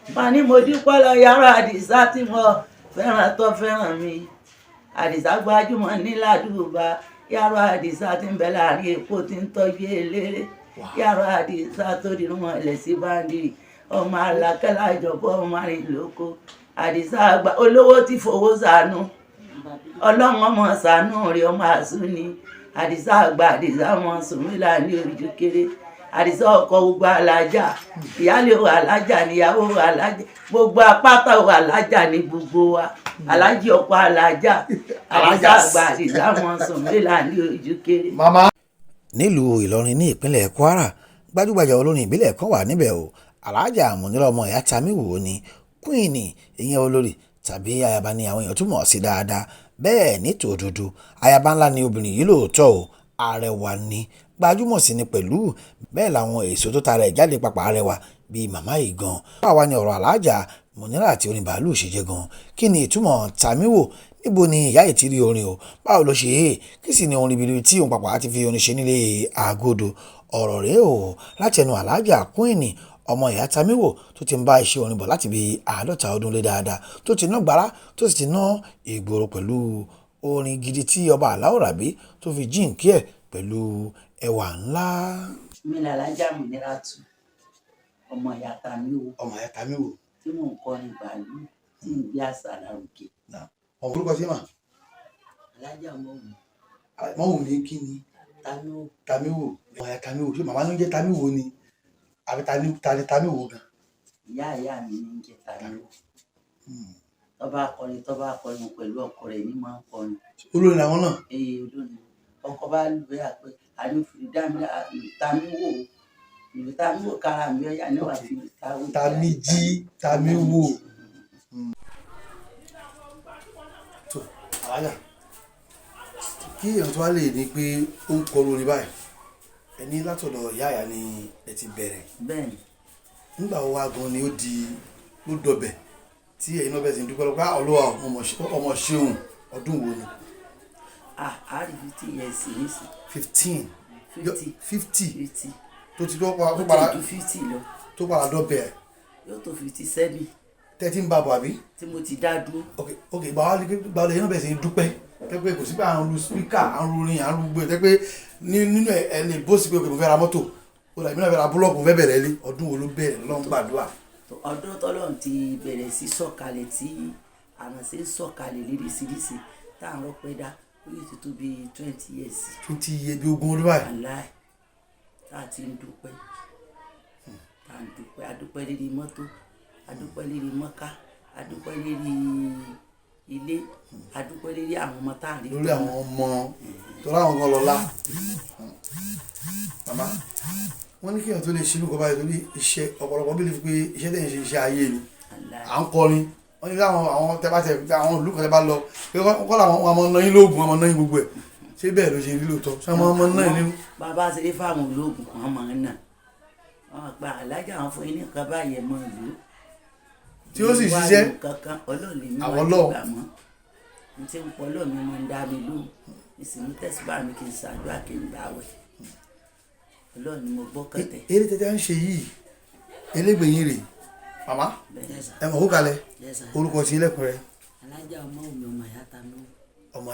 Mà ní mo dúpẹ́ lọ yàrá Àdìsá tí mo fẹ́ràn tó fẹ́ràn mi. Àdìsá gbajúmọ̀ ní ládùúgbà. Yàrá Àdìsá tí ń bẹ láàrin Èkó tí ń tọ́jú eléré. Yàrá Àdìsá tó dirun mọ́lẹ̀ sí báńdìrì. Ọmọ Àlàkẹ́ lájọpọ̀ ọmọ àrìn lóko. Àdìsá àgbà olówó tí fowó ṣàánú. Ọlọ́run ọmọ ṣàánú rẹ̀ ọmọ àṣù ni. Àdìsá àgbà Àdìsá ọmọ Sùnmílà ní ojú kéré. Àdìsá ọkọ gbogbo alájà. Ìyáálé wa alájà níyàwó wa alájà. Gbogbo apáta wa alájà ní gbogbo wa. Alájì ọkọ alájà. Àdìsá àgbà Àdìsá ọmọ Sùnmílà ní ojú kéré. Màmá. Nílùú Ìlọrin ní ìpínlẹ̀ Kwara, gbajúgbajà olórin ìbílẹ̀ kan wà níbẹ̀ o. Alhaja Munira ọmọ ìyá Tamiwo ni Queen, ìyẹn olórí tàbí ayaba ni àwọn èèyàn túmọ̀ sí dáadáa. Bẹ́ẹ̀ ní tòdodo, ayaba ńlá ni obìnrin yìí lóòótọ́ o. Arẹwà ni, gbajúmọ̀ sí ni pẹ̀lú. Bẹ́ẹ̀ làwọn èso tó tara ẹ̀ jáde papà arẹwà bíi màmá yìí gan. Báwa ni ọ̀rọ̀ Alhaja Munira àti orin bàálù ṣe jẹ́ gan? Kí ni ìtumọ̀ Tamiwo? Níbo ni ìyá yìí ti rí orin o? Báwo ló ṣe é? Kí sì ni ohun ribiribi tí òun pàpà ti fi orin ṣe nílé àgọ́dọ̀? Ọ̀rọ̀ rèé o láti ẹnu Alhaja Queen ọmọ ìyá Tamiwo tó ti ń bá iṣẹ́ orin bọ̀ láti bí 50 ọdún lé dáadáa, tó ti ná gbàrà, tó sì ti ná ìgboro pẹ̀lú orin gidi tí ọba Aláwòrábí tó fi jíǹkí ẹ̀ pẹ̀lú ẹwà ńlá. Mi ni Alhaja Muniratu ọmọ ìyá Tamiwo. Ọmọ ìyá Tamiwo. Tí mò ń kọrin bàálù tí ń gbé àṣà lárugẹ. Ọmọ orúkọ sí mà. Alhaja Mọ̀wù. Mọ̀wù ní kí ni? Tamiwo. Tamiwo, ọmọ ìyá Tamiwo. Ṣé màmá ló ń jẹ́ Tamiwo ni? Àbí ta ni Tamiwo gan? Ìyá ìyá mi ní ń jẹ́ Tamiwo. Tó bá kọrin pẹ̀lú ọkọ rẹ̀ ní máa ń kọrin. Olórin làwọn náà. Ee, olórin. Ọkọ bá lù bẹ́ẹ̀ pé àní fi dá mi Tamiwo ìlú Tamiwo kára mi ọ̀yà ní wàá fi Tamiwo. Tamiji Tamiwo. Tó Alhaja, kí èèyàn tó wá lè ní pé ó ń kọrin orin báyìí, ẹni látọ̀dọ̀ ìyá ìyá ni ẹ ti bẹ̀rẹ̀? Bẹ́ẹ̀ni. Nígbà wo wá gan ni ó di ló dọbẹ̀ tí ẹ̀yin náà bẹ̀rẹ̀ sí ní dúpẹ́ lọ́pọ̀ Olúwa ọmọ ṣeun? Ọdún wo ni? Ah, a rí 50 years nísìn. 15? 50. 50? 50. Tó ti tó Ó padà ti ju 50 lọ. Tó padà dọbẹ̀. Yóò tó 57. Tẹ́tí ń bá bọ̀ àbí? Tí mo ti dá dúró. Ok, ìgbà wa ìgbà wo lẹ́yìn náà bẹ̀rẹ̀ sí ní dúpẹ́ tẹ́ pé kò sí pé à ń lu speaker, à ń lu orin, à ń lu gbé tẹ́ pé nínú ẹ̀ ẹ̀ lè bó sí pé ok, mo fẹ́ ra mọ́tò, ó dàbí náà fẹ́ ra búlọ́ọ̀kù, mo fẹ́ bẹ̀rẹ̀ lé? Ọdún wo ló bẹ̀rẹ̀ lọ́n gbàdúrà? Ọdún tọ́lọ́run ti bẹ̀rẹ̀ sí sọ̀kalẹ̀ tí àránṣẹ́ ń sọ̀kalẹ̀ lóríṣiríṣi tá à ń rọ́pẹ́ dá, ó yìí ti tó bí 20 years. 20 years, bí 20 ọdún báyìí. Aláì, tá a ti ń dúpẹ́, tá a ń dúpẹ́. A dúpẹ́ lérí mọ́tò, a dúpẹ́ lérí mọ́ká, a dúpẹ́ lérí ilé, a dúpẹ́ lérí àwọn ọmọ tá à ń rí. Lórí àwọn ọmọ tó láwọn kan lọ́la. Màmá, wọ́n ní kí èèyàn tó lè ṣe irú nǹkan báyìí torí iṣẹ́ ọ̀pọ̀lọpọ̀ bí lè fi pé iṣẹ́ tẹ̀ ń ṣe iṣẹ́ ayé ni. Aláì. À ń kọrin, wọ́n ní láwọn àwọn tẹ́ bá tẹ àwọn ìlú kan tẹ́ bá lọ pé kọ́ làwọn ọmọ náà yín lóògùn, ọmọ náà yín gbogbo ẹ̀. Ṣé bẹ́ẹ̀ ló ṣe rí lóòótọ́? Ṣé àwọn ọmọ náà yín? Bàbá ṣe é fáwọn ológun kan máa ń nà wọn gba alájà wọn fún yín ní nǹkan báyẹn mọ́ ìlú. Tí ó sì ṣiṣẹ́. Kankan Ọlọ́run lè mí Àwọn wá Ọlọ́run. gbà mọ́ n tí ń pọ̀ Ọlọ́run mi máa ń dá mi lóhùn, ìsìnkú tẹ̀síbà mi kì í ṣàdúrà kí n gbàwẹ̀. Ọlọ́run ni mo gbọ́kàntẹ̀. Eré tẹ́tẹ́ ń ṣe yìí, elégbèyìn rè màmá. Bẹ́ẹ̀. Ẹ mọ̀ kó kalẹ̀. Yes, sir. Orúkọ tí ilẹ̀kùn rẹ? Alájà ọmọ mi, ọmọ ìyá Tamiwo. Ọmọ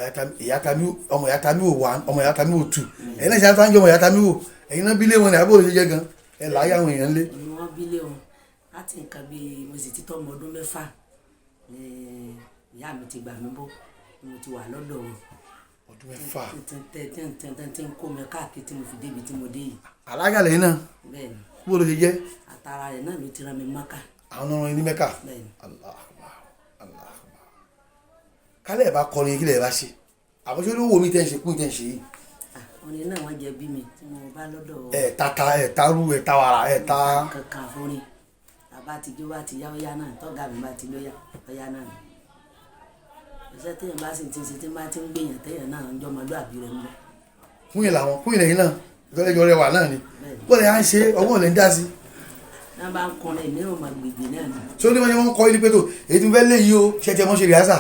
ìyá Tamiwo, ọmọ ìyá Tamiwo one, ọmọ ìyá Tamiwo two. Ẹ̀yin náà ṣe àtúnjẹ ọmọ ìyá Tamiwo, ẹ̀yin náà bílé wọn ni àbúrò ṣe jẹ́ gan ẹ̀ láyé àwọn èèyàn lé. Òní wọn bílé wọn láti nǹkan bíi mo sì ti tọ́ ọmọ ọdún 6 ní ìyá mi ti gbà mí bọ́ ni mo ti wà lọ́dọ̀ wọn. Ọdún 6. Tí ń kó mi káàkiri tí mo fi débi tí mo dé yìí. Alága lẹ́yìn náà? Bẹ́ẹ̀ ni. Bó ló ṣe jẹ́? Àtàrà rẹ̀ náà ló ti rán mi Mákà. Àwọn ọ̀rọ̀ ní Mẹ́kà? Bẹ́ẹ̀ ni. Allah Akbar, Allah Akbar. Kálẹ̀ ẹ̀ bá kọrin, kí lẹ̀ bá ṣe àbọ̀ṣe olówó mi tẹ́ ń ṣe kún tẹ́ ń ṣe yìí? Ah, orin náà wọ́n jẹ bí mi tí mo bá lọ́dọ̀. Ẹ̀ tata, ẹ̀ tarú, ẹ̀ tawàrà, ẹ̀ ta. Kankan fúnrin tàbá ti jó bá ti yá ọyá náà, tọ́gà mi bá ti lóyà ọyá náà ni iṣẹ́ téèyàn bá sì ti ṣe tí bá ti ń gbèyàn téèyàn náà ń jọmọlúàbí rẹ̀ ń bọ̀. Kún yìí làwọn kún yìí lẹ́yìn náà ìtọ́lẹ́jọ́ rẹwà náà ni. Bẹ́ẹ̀ ni. Bó lè à ń ṣe ọgbọ́n lè ń dá sí? Náà bá ń kọrin ní ọmọ gbègbè náà ni. Tí ó ní wọ́n ṣe wọ́n kọ́ ilé pé tó èyí tí mo fẹ́ lé yìí o, ṣe tiẹ̀ mọ́ ṣe rìhásà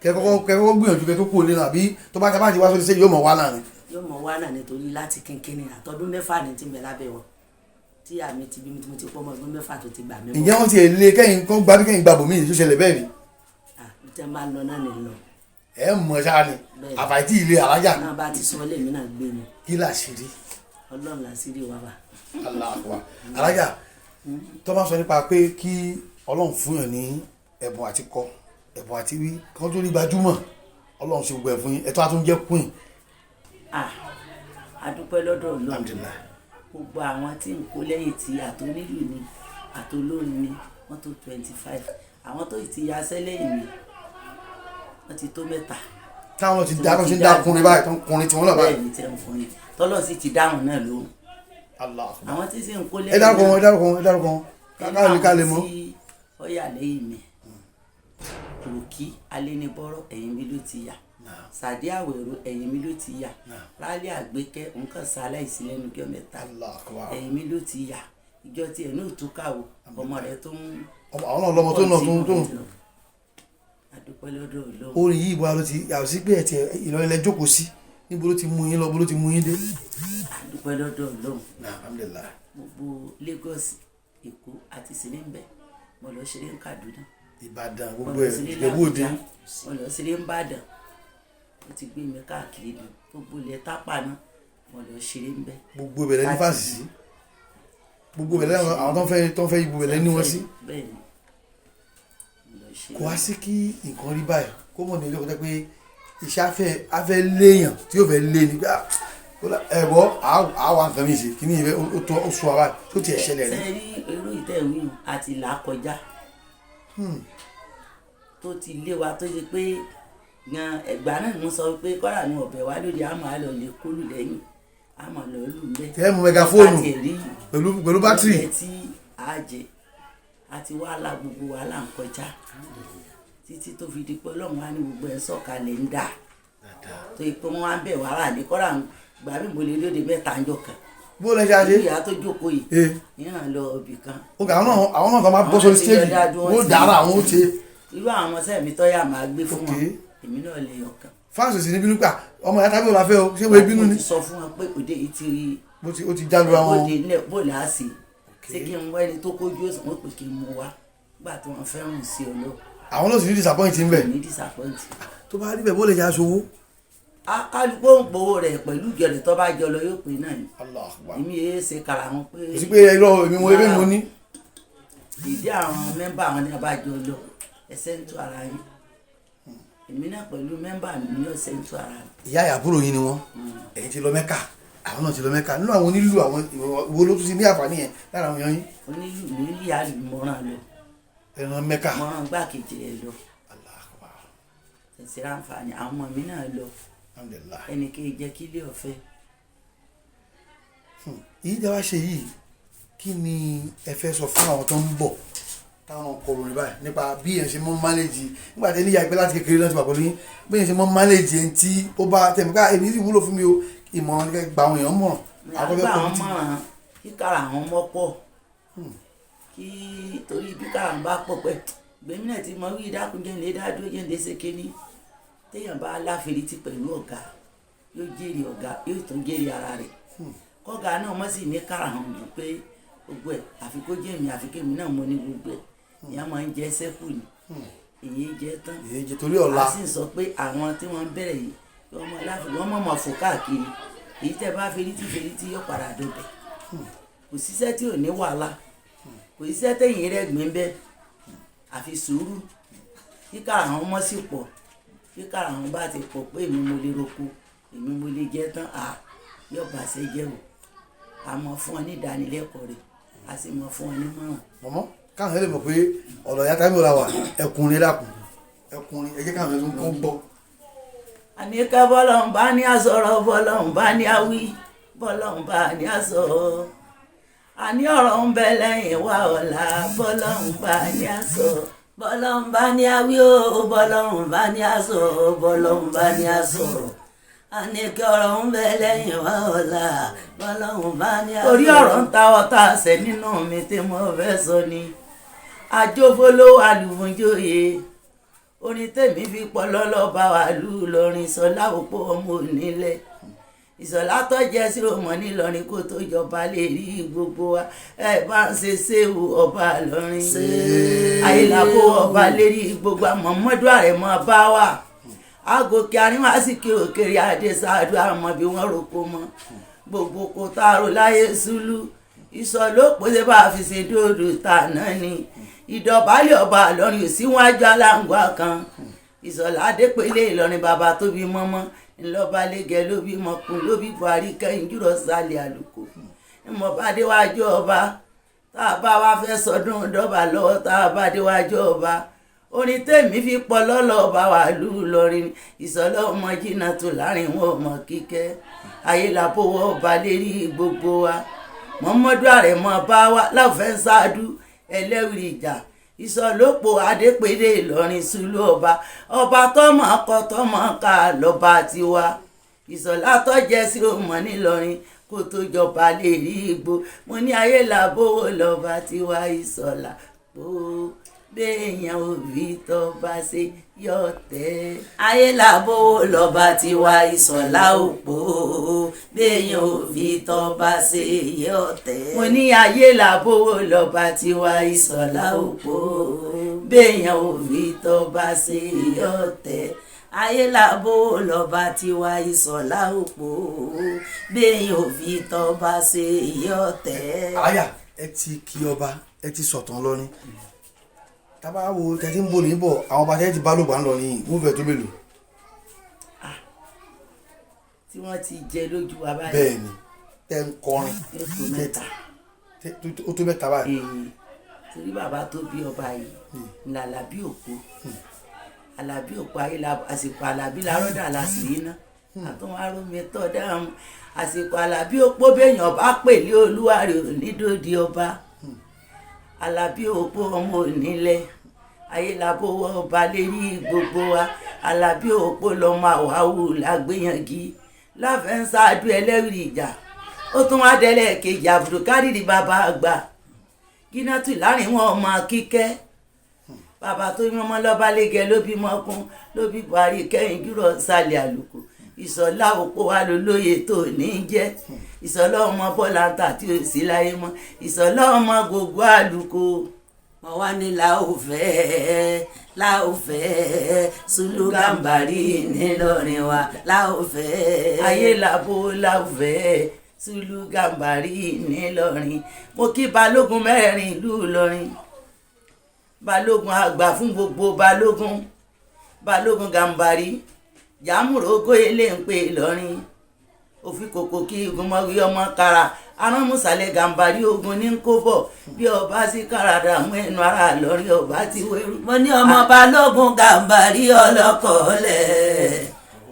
kẹ kọ́kọ́ gbìyànjú kẹ tó kú òlé náà, àbí tó bá tẹ bá ti wá sórí sẹ́yìn yóò mọ̀ wá náà ni? Yóò mọ wá náà nítorí láti kínkínní àtọdún 6 ní ti ń bẹ lábẹ́ wọn. Tí ìyá mi ti bí mi tí mo ti pọ́ ọmọ ọdún 6 tó ti gbà mí. Ǹjẹ́ wọ́n ti lé kẹ́yìn kan gbá bí kẹ́yìn gbàbọ̀ mí tó ṣẹlẹ̀ bẹ́ẹ̀ ni? Ah, bí tẹ́ ń bá lọ náà ní lọ. Ẹ mọ̀ ṣáá ni. Bẹ́ẹ̀. Àfàìtí ilé alájà. Náà bá ti sọ lèmi náà gbé ni. Kí làṣírí? Ọlọ́run làṣírí wa wà. Allahu Akbar. Alájà, tó bá sọ nípa pé kí Ọlọ́run fún yàn ní ẹ̀bùn àti kọ ẹ̀bùn àti wí kí wọ́n tó rí gbajúmọ̀, Ọlọ́run ṣe gbogbo ẹ̀ fún yín, ẹ̀ tó wá tún jẹ́ queen. Ah, a dúpẹ́ lọ́dọ̀ Ọlọ́run. Alhamdulillah. Gbogbo àwọn tí ń kó lẹ́yìn tí àtònílù ni àtolórin ni wọ́n tó 25. Àwọn tó ti yaṣẹ́ lẹ́yìn mi wọ́n ti tó 3. Táwọn ti dá tó ti ń dá kùnrin báyìí tó ń kùnrin tiwọn náà báyìí. Bẹ́ẹ̀ ni tẹ́ ń fún yín tọ́lọ́ sì ti dáhùn náà lóhùn. Allahu Akbar. Àwọn tí sì ń kó lẹ́yìn Ẹ dárúkọ wọn, ẹ dárúkọ wọn, ẹ dárúkọ wọn, káàlì ká lè mọ̀. Nínú àwọn tí ó yà lẹ́yìn mi, Ròkí Alénibọ́rọ̀, ẹ̀yìn mi ló ti yà. Sàdé Àwẹ̀rò, ẹ̀yìn mi ló ti yà. Rálí Àgbékẹ́, nǹkan ṣaláìsí lẹ́nu ọjọ́ 3, Allahu Akbar. ẹ̀yìn mi ló ti yà. Ìjọ tí ẹ̀ náà tún kàwọ́ ọmọ rẹ̀ tó ń Àwọn náà lọmọ tó náà tó ń tó ń. Adúpẹ́ lọ́dọ̀ Ọlọ́run. Orin yìí bóyá ló ti yàtọ̀ sí pé ẹ̀ tiẹ̀ Ìlọrin lẹ jókòó sí, níbo ló ti mú yín lọ, bó ló ti mú yín dé? Adúpẹ́ lọ́dọ̀ Ọlọ́run. Alhamdulillah. Gbogbo Lagos, Èkó àti ṣeré ń bẹ̀, mo lọ ṣeré ń Kaduna, Ìbàdàn, mo gbogbo lọ ẹ̀, ṣeré Ìjẹ̀bú Òde. l'Àbújá, mo lọ ṣeré ń Bàdàn. Ó ti gbé mi káàkiri ni gbogbo ilẹ̀ Tápà náà mo lọ ṣeré ń bẹ̀. Gbogbo ibẹ̀ lẹ́ni fáǹsì sí, gbogbo ibẹ̀ lẹ́ni àwọn tó ń fẹ́ ibùbẹ̀ lẹ́ni wọn sí. Bẹ́ẹ̀ ni, mo lọ ṣeré. Kò wá sí kí nǹkan rí báyìí kó mọ̀ ní ọjọ́ kọjá pé iṣẹ́ afẹ́ léèyàn tí yóò fẹ́ lé ní pé ẹ̀gbọ́ àwa nǹkan mi ṣe kí ní ìfẹ́ ó tó ó sún wa báyìí tó tiẹ̀ ṣẹlẹ̀ rí. Ṣe rí irú ìtẹ̀wé àti là kọjá tó ti lé wa tó ṣe pé gan ẹgbàá náà mo sọ pé kọ́ra mi ọ̀bẹ wa lóde àmọ́ àlọ́ lè kólù lẹ́yìn àmọ́ lọ́ lù lẹ́. Tẹ́ mú mẹgafóònù Láti rí pẹ̀lú bátìrì. oúnjẹ tí a jẹ àti wàhálà, gbogbo wàhálà ń kọjá títí tó fi di pé Ọlọ́run á ní gbogbo ẹ̀ sọ̀kalẹ̀ ń dà tó yẹ pé wọ́n á bẹ̀ wàhálà ní kọ́ra gbà mí mo lè lóde 3 ń jọ kan. Bó lẹ ṣe àṣe. Ìyá tó jókòó yìí Ee. ìràn lọ ibì kan. Ok, àwọn náà tó máa bọ́ sórí Àwọn ti stéèjì lọ dájú, wọ́n wọ́n ti- dára àwọn ó ṣe. Irú àwọn ọmọ sẹ́mi tọ́yà máa gbé fún wọn, Ok. èmi náà lè ọkàn. Fáǹsì sì ní bínú pà ọmọ ìyá tábìlì la fẹ́ o, ṣé wọ́n bínú Mo ni. ti sọ fún wọn pé òde yìí ti rí. Bó ti ó ti jálu àwọn. Bóde ilẹ̀ bóde á sí ṣé kí n wá ẹni tó kójú òsùn wọn pé kí n mú wa gbà tí wọ́n fẹ́ràn sí ọ lọ. Àwọn náà sì ní disappoint ń bẹ̀. Ní disappoint. Tó bá rí bẹ́ẹ̀, bó lè ṣe aṣọ owó. Kálukú ń gbowó rẹ̀ pẹ̀lú ìjọ rẹ̀ tó bá jọ lọ yóò pé náà ni. Allahu Akbar. Èmi yéé ṣe kàrà wọn pé. Kò sí pé irọ́ èmi mo ebí mo ní. Ìdí àwọn mẹ́mbà àwọn ní abájọ lọ ẹsẹ̀ ń tú ara yín, èmi náà pẹ̀lú mẹ́mbà mi ní ọ̀sẹ̀ ń tú ara mi. Ìyá àbúrò yín ni wọ́n, ẹ̀yin ti lọ Mẹ́kà, àwọn náà ti lọ Mẹ́kà. Nínú àwọn onílù, àwọn ìwo ló tún ti ní àǹfààní yẹn lára àwọn èèyàn yín? Onílù mi ní ìyá mi mọ́ràn lọ. Ẹran Mẹ́kà. Mọ́ràn gbàkejì rẹ̀ lọ. Allahu Akbar. Tẹ̀sí ráǹfààní àwọn ọmọ mi náà lọ. Alhamdulillah. Ẹnì kejì jẹ́ kí ilé ọ̀fẹ́. Èyí tí a wá ṣe yìí, kí ni ẹ fẹ́ sọ fún àwọn tó ń bọ̀ táwọn kọ lórí báyìí nípa bí ẹ̀ ṣe mọ́ mánéjì nígbà tí níyà ìpẹ́ láti kékeré láti wà pẹ̀lú yín, bí ẹ̀ ṣe mọ́ mánéjì ẹni tí ó bá tẹ̀mí ká èmi sì wúlò fún mi o, ìmọ̀ràn ní kẹ́ gba àwọn èèyàn mọ̀ràn àwọn tó Àgbà fẹ́ àwọn kọ́ tí. mọ̀ràn kíkàrà àwọn ọmọ pọ̀ kí torí bí kàrà ń bá pọ̀ pẹ́ gbẹ̀mí náà ti mọ wí dákúnjẹ́ ní dádúró jẹ́ ní ṣe kéní téèyàn bá láferitì pẹ̀lú ọ̀gá yóò jèrè ọ̀gá, yóò tún jèrè ara rẹ̀. Kọ́gà náà mọ̀ sí ní kàrà hàn jù pé gbogbo ẹ̀ àfi kó jẹ́ mi, àfi kémi náà mo ní gbogbo ẹ̀, ìyá máa ń jẹ́ sẹ́kù ni, èyí jẹ́ tán. Èyí jẹ torí ọ̀la. A sì ń sọ pé àwọn tí wọ́n ń bẹ̀rẹ̀ yìí kí wọ́n máa láfi wọ́n mọ̀ mọ̀ fò káàkiri, èyí tẹ́ bá ferítí ferítí yóò padà dọbẹ̀. Kò síṣẹ́ tí ò ní wàhálà, kò síṣẹ́ tẹ̀yìn rẹ̀ gbìn bẹ́ẹ̀, àfi sùúrù. Kíkà àwọn ọmọ sì pọ̀, kíkà àwọn bá ti pọ̀ pé èmi mo lè roko, èmi mo lè jẹ tán, à yóò bàṣẹ jẹ́ o. A mọ̀ fún ọ ní ìdánilẹ́kọ̀ọ́ rẹ̀, a sì mọ̀ fún ọ ní mọ̀ràn. Mọ̀mọ́ káwọn ẹ lè mọ̀ pé ọ̀rọ̀ ìyá tábìlì la wà, ẹkùnrin dàkùn ẹkùnrin, ẹ jẹ́ káwọn ẹ tún kọ́ gbọ́. Àníkẹ́ bọ́lọ́hún bá ní àsọ̀rọ̀, bọ́lọ́hún bá ní àwí, bọ́lọ́hún bá ní àsọ. Àní ọ̀rọ̀ ń bẹ lẹ́yìn wá ọ̀la, bọ́lọ́hún bá ní àsọ. Bọ́lọ́hún bá ní àwí o, bọ́lọ́hún bá ní àsọ, bọ́lọ́hún bá ní àsọ̀rọ̀. Àníkẹ́ ọ̀rọ̀ ń bẹ lẹ́yìn wá ọ̀la, bọ́lọ́hún bá ní àsọ. Orí ọ̀rọ̀ ń ta ọ̀tá àṣẹ nínú mi tí mo fẹ́ sọ ni. Àjọfólówó àlùfúnjóye orin tèmi fi pọ̀ lọ́lọ́ba wà lù lọ́rin sọlá òpó ọmọ onílẹ̀. Ìṣọ̀lá tó jẹ́ síròmọ́ nílọrin kó tó jọba lè rí gbogbo wa. Ẹ bá ń ṣe séwu ọba lọrin àyìnlábó ọba lérí gbogbo àmọ́mọ́dú àrẹ̀mọ bá wà àgòkè àríwá sì kí òkèrè adé sáájú àmọ́ bí wọ́n roko mọ́ gbogbo kò tààrò láyé sùlù. Ìṣọ̀lópò ṣe bá a fi ṣe dòdò tà náà ni ìdọ̀bálẹ̀ ọba Ìlọrin ò síwájú aláǹgbá kan. Ìṣọ̀lá Adépélé Ìlọrin bàbá tó bí mọ́mọ́ ńlọba lẹ́gẹ̀ ló bí mọ́kùn ló bí Buhari kẹ́yìn jùlọ sálẹ̀ àlùkò ńmọba déwájú ọba tá a bá wá fẹ́ sọdún dọ́bà lọ́wọ́ tá a bá déwájú ọba orin tèmi fi pọ̀ lọ́lọ́ ọba wà lù lọrin. Ìṣọ̀lá ọmọ jìnnà tó láàrin wọn ọmọ kíkẹ́ ayélabówó ọba lérí gbogbo wa. Mọ́mọ́dú àrẹ̀mọ bá wa láfẹ́ ń ṣáájú ẹlẹ́wìrì ìjà. Ìṣọ̀lópò Adépélé Ìlọrin Sùlù ọba ọba tọmọ kọ tọmọ ká lọ́ba tiwa. Ìṣọ̀lá tó jẹ́ sí ọmọ nílọrin kó tó jọba lè rí igbó. Mo ní ayé làbówó lọ́ba tiwa. Ìṣọ̀lá pò béèyàn òbí tọba ṣe yọ tẹ́. Ayé làbówó lọ́ba tiwa. Ìṣọ̀lá òpó béèyàn òbí tọba ṣe yọ tẹ́. Mo ní ayé làbówó lọ́ba tiwa. Ìṣọ̀lá òpó béèyàn òbí tọba ṣe yọ tẹ́. Ayé làbówó lọ́ba tiwa. Ìṣọ̀lá òpó béèyàn òbí tọba ṣe yọ tẹ́. Àyà ẹ ti kí ọba, ẹ ti sọ̀tàn lọ́rin tábà wo tẹ́tí ń bò ní bọ̀ àwọn ọba tẹ́tí bá lògbà ń lọ ní wọ́n fẹ́ tó mélòó. Tí wọ́n ti jẹ lójú wa báyìí. Bẹ́ẹ̀ ni tẹ́ ń kọrin ó tó mẹ́ta. Ó tó mẹ́ta báyìí. Torí bàbá tó bí ọba yìí ní Àlàbí Òpó. Àlàbí Òpó ayé la àsìkò Àlàbí la rọ́dà la sì rí ná àtúnwá arómi tọ́ dáhùn àsìkò Àlàbí Òpó béèyàn bá pèlé olúwarẹ̀ onídòdì ọba. Àlàbí Òpó ọmọ onílẹ̀ ayélabówó ọba lérí gbogbo wa. Àlàbí Òpó lọmọ àwáwù lágbèyànjú láfẹnsáàdú ẹlẹ́rìí ìjà. Ó tún wá délẹ̀ kejì Abdulkadir bàbá àgbà gínátù láàrin wọn ọmọ kíkẹ́ bàbá tó yún ọmọ lọ́ba lẹ́gẹ̀ ló bí mọ́kún ló bí Buhari kẹ́yìn jùlọ sálẹ̀ àlùkò. Ìṣọ̀lá Òpó wa ló lóye tó ní í jẹ́. Ìṣọ̀lá ọmọ bọ́lá ń tà tí ò sí láyé mọ́. Ìṣọ̀lá ọmọ gbogbo àlùkò. Mo wá ní láòfẹ́ láòfẹ́ Sùlù Gàmbàrí nílọrin wa láòfẹ́. Ayé làbó láòfẹ́ Sùlù Gàmbàrí nílọrin. Mo kí balógun mẹ́rin ìlú Ìlọrin, balógun àgbà fún gbogbo balógun, balógun Gàmbàrí jàmúrògó ilé ń pè Ìlọrin òfin kòkò kí igun mọ́wí ọmọ kára aránmùsàlẹ̀ Gàmbàrí ogun ní kó bọ̀ bí ọba sí kárádà mú ẹnu ara Ìlọrin ọba ti wérú. Mo ní ọmọ balógun Gàmbàrí ọlọ́kọ̀ọ́lẹ̀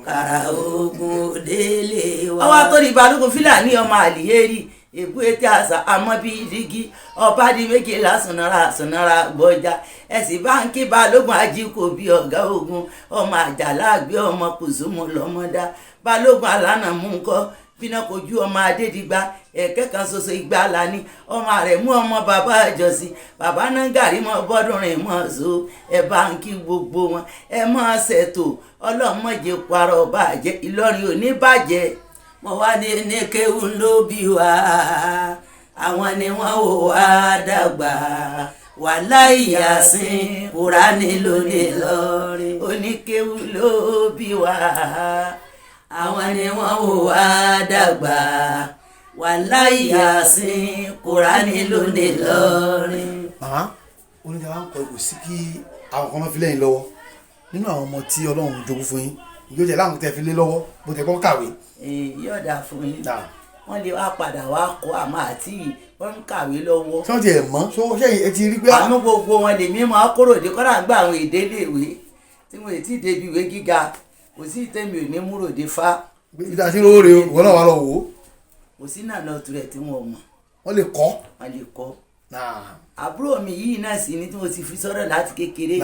kàrà ogun délé wa. Ọwọ́ tó ní balógun Fúlàní ọmọ àlìyérí èbú etí àṣà àmọ́ bíi dígí ọba di méjìlá sùnara sùnara gbọ́jà ẹ̀sìn báńkì balógun ajíkò bíi ọ̀gá ogun ọmọ àjàlá àgbẹ̀ ọmọ kùsùmù lọ́mọdá balógun alánà mú nǹkan bíná kojú ọmọ adédìgbà ẹ̀kẹ́ kan ṣoṣo igba lani ọmọ rẹ̀ mú ọmọ bàbá àjọsìn bàbá náà gàrí mọ́ bọ́dún rìn mọ́ so ẹ bá ń kí gbogbo wọn ẹ mọ́ ṣètò ọlọ́mọdé parọ́ bàjẹ́ Ìlọrin ò ní bàjẹ́. Mo wá ní ní kéwú ló bí wa àwọn ni wọ́n wò wá dàgbà wàláhì Yásìn Kùránì ló ní Ìlọrin. Oníkéwú ló bí wa àwọn ni wọ́n wò wá dàgbà wàláhì Yásìn Kùránì ló ní Ìlọrin. Màmá oníjà wa ń kọ ìkò sí kí àwọn kan máa fi lẹ́yìn lọ́wọ́ nínú àwọn ọmọ tí Ọlọ́run jogún fún yín ìjọ jẹ láwọn tẹ fi lé lọ́wọ́ bó tẹ kọ́ kàwé. Yóò dáa fún yín wọ́n lè wá padà wá kọ́ àmọ́ àti wọ́n ń kàwé lọ́wọ́. Ṣé wọ́n ti ẹ̀ mọ́ ṣé ṣé ẹ ti rí pé. Àánú gbogbo wọn lè mímọ́ kóròdé kọ́dà ń gba àwọn èdè léèwé tí wọ́n ti débi ìwé gíga kò sí ìtẹ́mi ò ní múròdé fá. Ibi tá a ti ń rówó rè o ìwọ náà wà lọ wò ó. Kò sí nànà tirẹ̀ tí wọ́n mọ̀. Wọ́n lè kọ́. Wọ́n lè kọ́. Àbúrò mi yìí náà sì ni tí mo ti fi sọ́dọ̀ láti kékeré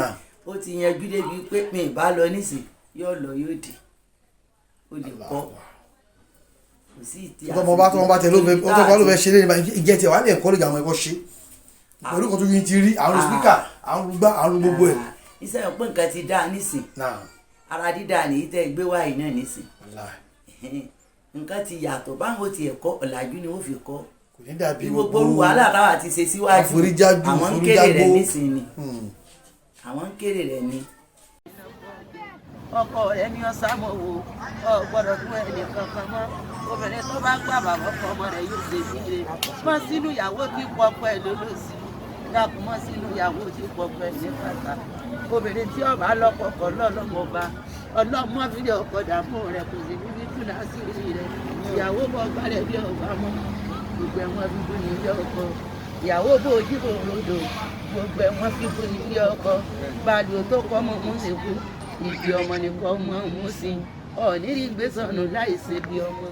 ó ti yanjú débi pé mi ì bá lọ nísìn yóò lọ yóò dé ó lè kọ́. Kò sí ìtì tọmọ bá tọmọ bá tẹ ló fẹ́ tọmọ ló fẹ́ ṣe lẹ́yìn ìjẹ́ tiẹ̀ wà lè kọ́ lójú àwọn ẹ̀kọ́ ṣe pẹ̀lú kan tó yín ti rí àwọn spíkà àwọn gbá àwọn gbogbo ẹ̀. Iṣẹ́ ìpín nǹkan ti dá nísìn ara dídá nìyí tẹ́ gbé wáyé náà nísìn Nǹkan ti yàtọ̀, báwọn ti ẹ̀kọ́ ọ̀làjú ni wọ́n fi kọ́. Kò ní dàbí bí gbogbo orú wàhálà táwa ti ṣe síwájú, àforíjájú, àwọn ń kéré rẹ̀ àforíjágbó. nísìnyí, àwọn ń kéré rẹ̀ ni. Ọkọ rẹ̀ ní ọ̀sàmọ̀ wo ọ gbọ́dọ̀ fún ẹnì kankan mọ́. Obìnrin tó bá gbà bàbá ọkọ ọmọ rẹ̀ yóò ṣe síire. Mọ́ sínú ìyàwó tí pọpọ ẹ̀ lólòsì, dákun, mọ́ sínú ìyàwó tí pọpọ ẹ̀ ní pàtà. Obìnrin tí ọba lọ́kọ kọ lọ́lọ́mọba ọlọ́mọ fídíò ọkọ dààmú rẹ̀, kò sì níbi túnà sí rí rẹ̀. Ìyàwó bọ́ gbálẹ̀ bí ọba mọ́, gbogbo ẹ̀wọ̀n fífún ní ilé ọkọ. Ìyàwó bó ojú bò rodò, gbogbo ẹ̀wọ̀n fífún ní ilé ọkọ. Balùwẹ̀ tó kọ́ mọ́ mú sí kú, ìdí ọmọ nìkan mọ́ mú sí. Ọ̀ọ́nì rí gbèsànù láì ṣe bí ọmọ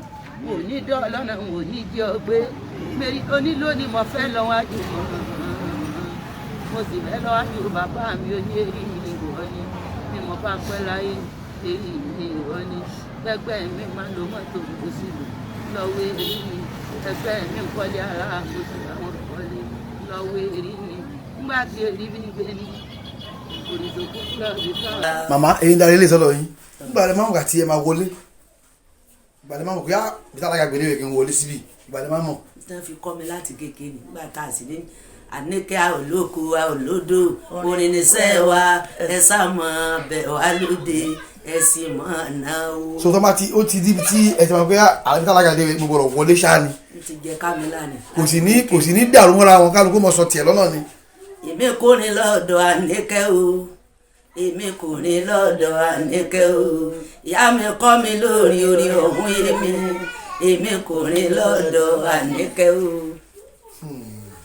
wò ní dọ́ ọlọ́nà, wò ní jẹ́ ọgbẹ́ mẹ́rí onílò ni mo fẹ́ lọ wájú mọ́, mo sì fẹ́ lọ wájú bàbá mi. Oní èrí mi ìwọ ni bí mo bá pẹ́ láyé, èrí mi ìwọ ni. Gbẹgbẹ́ mi máa ń lo mọ́tò, kò sí lò lọ́wọ́ èrí mi. Ẹgbẹ́ mi ń kọ́lé ara, mo sì bá wọn kọ́lé lọ́wọ́ èrí mi. Nígbà tí èrí mi gbé ní òrìṣòkú lọ́ọ̀dì fún. Màmá, èyí ń darí ilé sọ́dọ̀ yín. Nígbà tí máa mọ̀ tí ẹ máa wọlé, ìgbà tí máa mọ̀ pé á bí tálákà gbélé rẹ̀ kí n wọlé síbí, ìgbà tí máa mọ̀. Tí wọ́n fi kọ́ mi láti kékeré nígbà tá a sì ní Àníkẹ́, a ò lóko, a ò lódò, orin níṣẹ́ wa, ẹ sá mọ́ bẹ̀ wá lóde, ẹ sì mọ́ náwó. So tó bá ti ó ti díbi tí ẹ ti máa pé àbí tálákà gbélé mo gbọ́dọ̀ wọlé ṣáá ni. N ti jẹ kámílà ni. Kò sì ní dàrú mọ́ra wọn, kálukú mọ̀ sọ tiẹ̀ lọ́nà ni. Èmi kò ní lọ́dọ̀ Àníkẹ́ o, èmi kò ní lọ́dọ̀ Àníkẹ́ o. Ìyá mi kọ́ mi lórí orin ọ̀hún, èmi kò ní lọ́dọ̀ Àníkẹ́ o.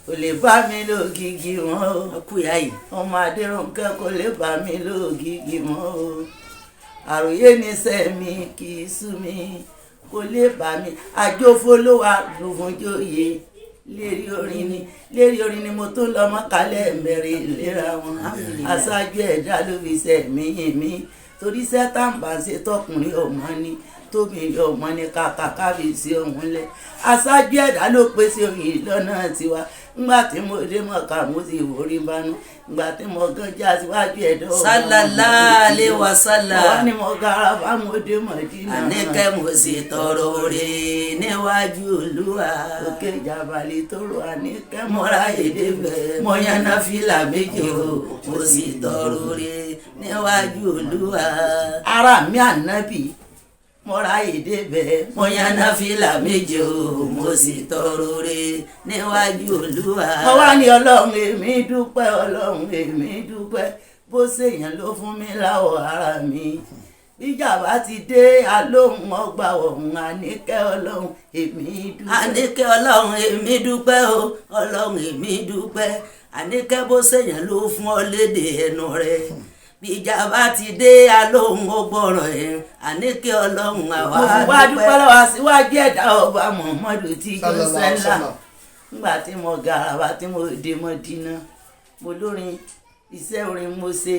Kò lè bá mi lógìgì mọ́ o. Ọkù ìyá yìí. Ọmọ Adéròǹkẹ́, kò lè bá mi lógìgì mọ́ o. Àròyé níṣẹ́ mi kì í sú mi, kò lè bá mi. Àjòfó ló wà lùfúnjóye lérí orin ni, lérí orin ni mo tó lọ mọ́kálẹ̀ mẹ́rin léra wọn. Aṣáájú ẹ̀dá ló fi ṣe mí yìn mí, torí sẹ́tàǹbà ṣe tọkùnrin ọmọ ni, tóbìnrin ọmọ ni, kàkà kábíyèsí ọ̀hún lẹ̀. Aṣáájú ẹ̀dá ló pèsè òyìn lọ́nà tiwa. Ńgbà tí mo dé mọ̀ká, mo sì forí banú. Ńgbà tí mo gán já síwájú ẹ̀dọ́ ọmọ. Sallallahu alaihi wasallam. Wọ́n ní mo gara bá mo dé Mọ̀dínà. Àníkẹ́, mo sì tọrọ oore níwájú Olúwa. Òkè ìjàbalẹ̀ tó rò, Àníkẹ́. Mo ráyè débẹ̀, mo yànnà fìlà méjì o, mo sì tọrọ oore níwájú Olúwa. Ara mi ànábì, mo ráyè débẹ̀. Mo yànnà fìlà méjì o, mo sì tọrọ oore níwájú Olúwa. Mo wá ní Ọlọ́run èmi dúpẹ́, Ọlọ́run èmi dúpẹ́. Bó ṣèyàn ló fún mi láwọ̀ ara mi, bíjàmbá ti dé alóhùn ọgbà ọ̀hún. Àníkẹ́, Ọlọ́run èmi dúpẹ́. Àníkẹ́, Ọlọ́run èmi dúpẹ́ o, Ọlọ́run èmi dúpẹ́. Àníkẹ́, bó ṣèyàn ló fún ọ lédè ẹnu rẹ, bíjàmbá ti dé alóhùn ó gbọ́rọ̀ ẹ̀. Àníkẹ́, Ọlọ́run àwa Mo fi wá dúpẹ́ lọ́wọ́ síwájú ẹ̀dá ọba Muhammadu tí jọ Sallallahu alaihi sẹ́lá. wasallam. Nígbà tí mo garaba tí mo dé Mọ́dínà, mo lórin iṣẹ́ orin mo ṣe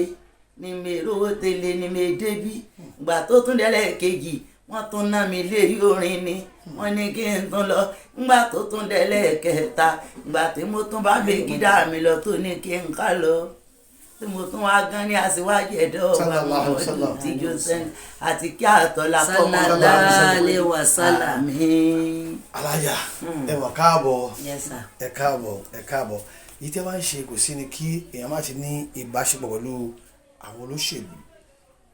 ni mi rówó tẹ́lẹ̀ ni mi débí. Ìgbà tó tún dẹ́lẹ̀ kejì, wọ́n tún ná mi lérí orin ni, wọ́n ní kí n tún lọ. Nígbà tó tún dẹ́lẹ̀ kẹta, ìgbà tí mo tún bá gbé mi lọ tó ní kí n ká lọ, tí mo tún wá gan ní aṣíwájú ẹ̀dọ́ ọba Sallallahu alaihi wasallam. Muhammadu tí joseph àti kí àtọ́lá kọ́ mọ́. Sallallahu alaihi wasallam. Àmín. Alájà, ẹ wà káàbọ̀. Yes sir. Ẹ káàbọ̀, ẹ káàbọ̀. Yìí tí a bá ń ṣe kò sí ni kí èèyàn má ti ní ìbáṣepọ̀ pẹ̀lú àwọn olóṣèlú.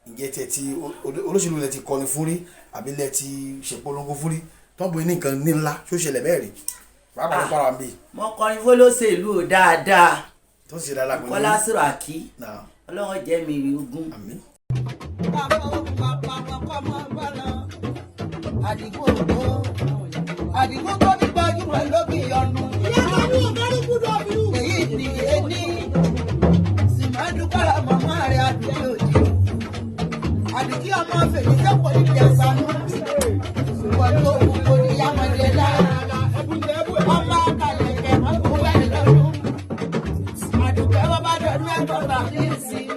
Ǹjẹ́ tẹ ti olóṣèlú lẹ ti kọrin fún rí, àbí lẹ ti ṣèpolongo fún rí, tó ń bọ ní nǹkan ní ńlá tó ṣẹlẹ̀ bẹ́ẹ̀ rí, pàápàá ní Kwara ń bì? Mo kọrin fọlọ́sẹ̀lú dáadáa. Tó sì ṣe dáadáa pẹ̀lú Kọ́lá Sùràkí. Náà. Ọlọ́run jẹ́ mi rí ogún. Àmín. Bàbá bàbá kọ́ mọ́ bá lọ. Àdìgún ògbó. Àdìgún tó ní gbajúmọ̀ lókè ọ̀nù. Èyí ni ení. Sìmọ́dúkọ́lá màmá rẹ̀ àdùkí òjì. Àdìgí ọmọ fèyí sẹ́pọ̀ níbi àṣànú. Pẹ̀lú òkú kò ní yámọ̀dé lá. Ọmọ àkàlẹ̀kẹ̀ mọ́kú wẹ̀ lọ́dún. Àdùkẹ́ bàbá dọ̀dún ẹ̀kọ́ tàbí ìsìn.